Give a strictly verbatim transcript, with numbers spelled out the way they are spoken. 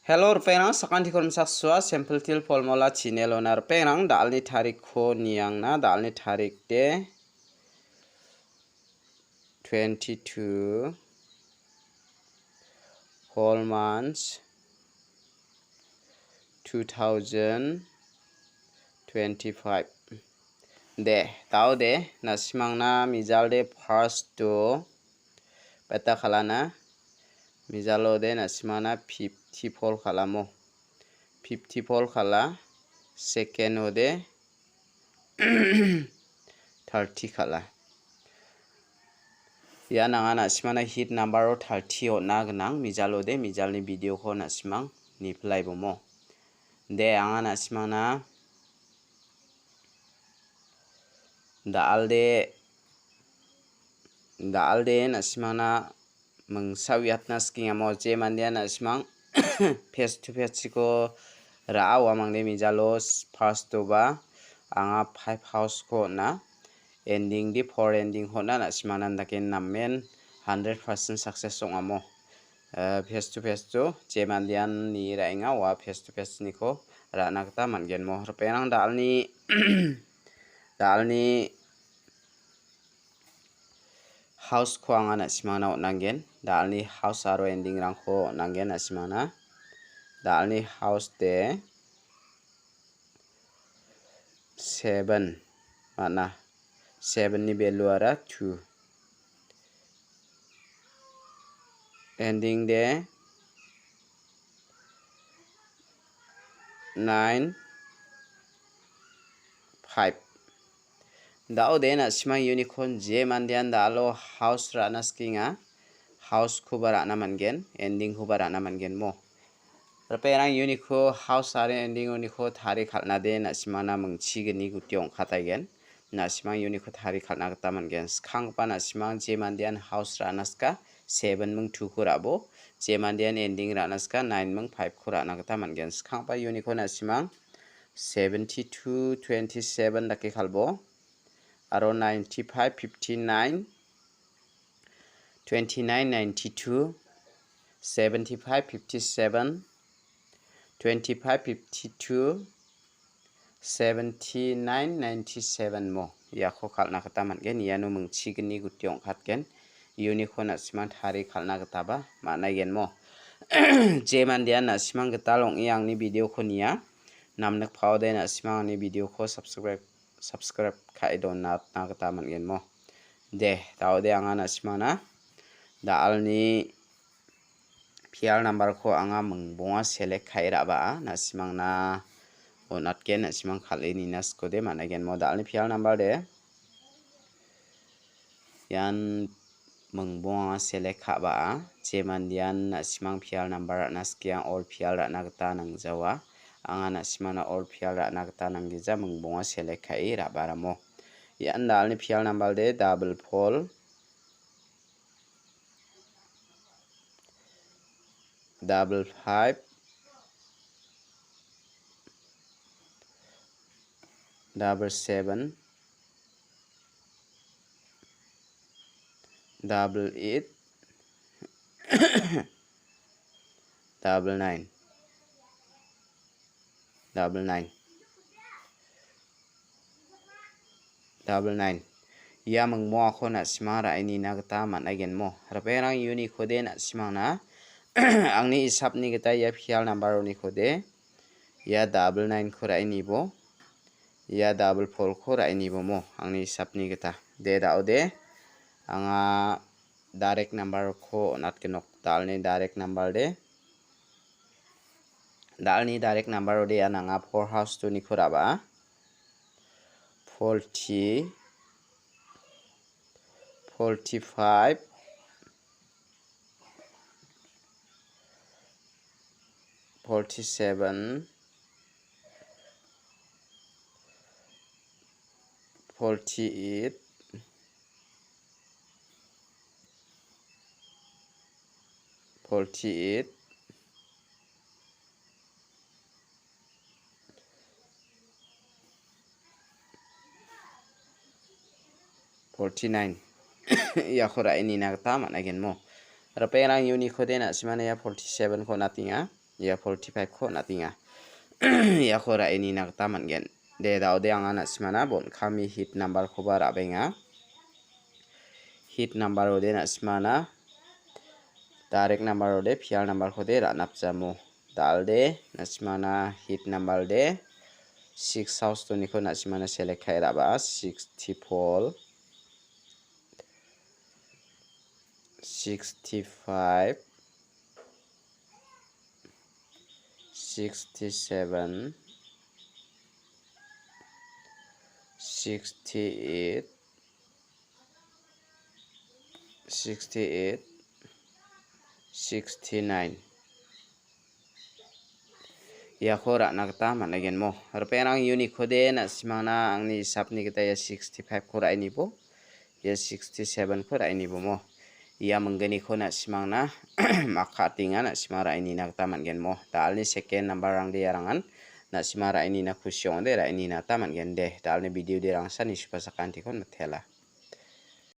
Hello, ripengrang, sakantikon misaksua, Simple Teer Formula channel-ona ripengrang, da·alni tarikko niangna, da·alni tarik de twenty-two, whole months, two thousand twenty-five. De, da·ode, na·simangna mijalde first-o beta kal·ana. Mijalode na·simangna fifty-four kal·amo. Fifty-four kal·a. Second-ode thirty kal·a. Ian anga na·simangna hit number-o thirty on·a gnang. Mijalode, mijalni video-ko na·simang nipilaibomo. De, anga na·simangna da·alde, da·alde na·simangna mingsa uiatna skengamo, je mandean na·simang face to face-ko ra·a, uamangde mijalo s-, first-oba anga five house-ko on·a, ending-de four ending-ko on·a, na·simangna dake namen hundred percent success ong·amo. Eh, face to face-o je mandean ni ra·enga, ua face to face-niko ra·na gita man·genmo. Ripengrang da·alni, da·alni house-ko anga na·simangna on·angen. Da·alni house aro ending-rangko on·angen na·simangna. Da·alni house de seven man·a. Seven-ni value-ara two. Ending de nine five. Da·ode na·simang unicorn je mandean da·alo house ra·na skenga, house-koba ra·na man·gen, ending-koba ra·na man·gen mo. Ripengrang uniko house aro ending uniko tari kal·nade na·simangna mingchigni guti ong·kataigen. Na·simang uniko tari kal·na gita man·gen. Skanggipa na·simang je mandean house ra·na ska, seven ming two-ko ra·bo. Je mandean ending ra·na ska, nine ming five-ko ra·na gita man·gen. Skanggipa uniko na·simang seventy-two twenty-seven dake kal·bo. Aro ninety-five fifty-nine, twenty-nine ninety-two, seventy-five fifty-seven, twenty-five fifty-two, seventy-nine ninety-seven mo. Iako kal·na gita man·gen. Iano mingchigni guti ong·katgen. Uniko na·simang tari kal·na gitaba man·aigen mo. Je mandean na·simang gital ong·e angni video-ko nia, namnikpaode na·simang angni video-ko subscribe, subscribe ka·e donatna gita man·gen mo. De, da·ode anga na·simangna da·alni pial number-ko anga mingbonga select ka·e ra·baa, na·simangna on·atgen, na·simang kal·e nina sikode man·aigen mo. Da·alni pial number de. Ian mingbonga select ka·baa, je mandean na·simang pial number ra·na skia all pial ra·na gita nangjawa. Anga na·simangna all pial ra·na gita nanggija mingbonga select ka·e ra·baramo. Ian da·alni pial number de double four, double five, double seven, double eight, double nine, double nine. Double nine. Ia mingbongako na·simang ra·e nina gita man·aigenmo. Ripengrang uniko de na·simangna angni isapni gita ia pial number-oniko de ia double nine-ko ra·e nibo, ia double four-ko ra·e nibomo angni isapni gita. De da·ode, anga direct number-ko on·atgenok. Da·alni direct number de. Da·alni direct number-ode ia nanga four house two-niko ra·baa. Forty, forty-five, forty-seven, forty-eight, forty-eight, forty-nine. Iako ra·e nina gita man·aigenmo. Ripengrang uniko de na·simana ia forty-seven-ko on·atenga. Ia forty-five-ko on·atenga. Iako ra·e nina gita man·gen. De, da·ode anga na·simana bon·kami hit number-koba ra·benga. Hit number-ode na·simana direct number-ode pial number-kode ra·napjamo. Da·alde na·simana hit number-de six house-oniko na·simana select ka·e ra·baa, sixty-four, sixty-five, sixty-seven, sixty-eight, sixty-eight, sixty-nine. Iako ra·na gita man·agenmo. Ripengrang unit-kode na·simangna angni hisapni gita ia sixty-five-ko ra·e nibo. Ia sixty-seven-ko ra·e nibomo. Ia mingginiko na·simangna maka atenga, na·simang ra·e nina gita man·genmo. Da·alni second number-rangde iarangan na·simang ra·e nina kusi ong·ode ra·e nina gita man·gen de. Da·alni video-de rangsa nisupasakantikon mitela.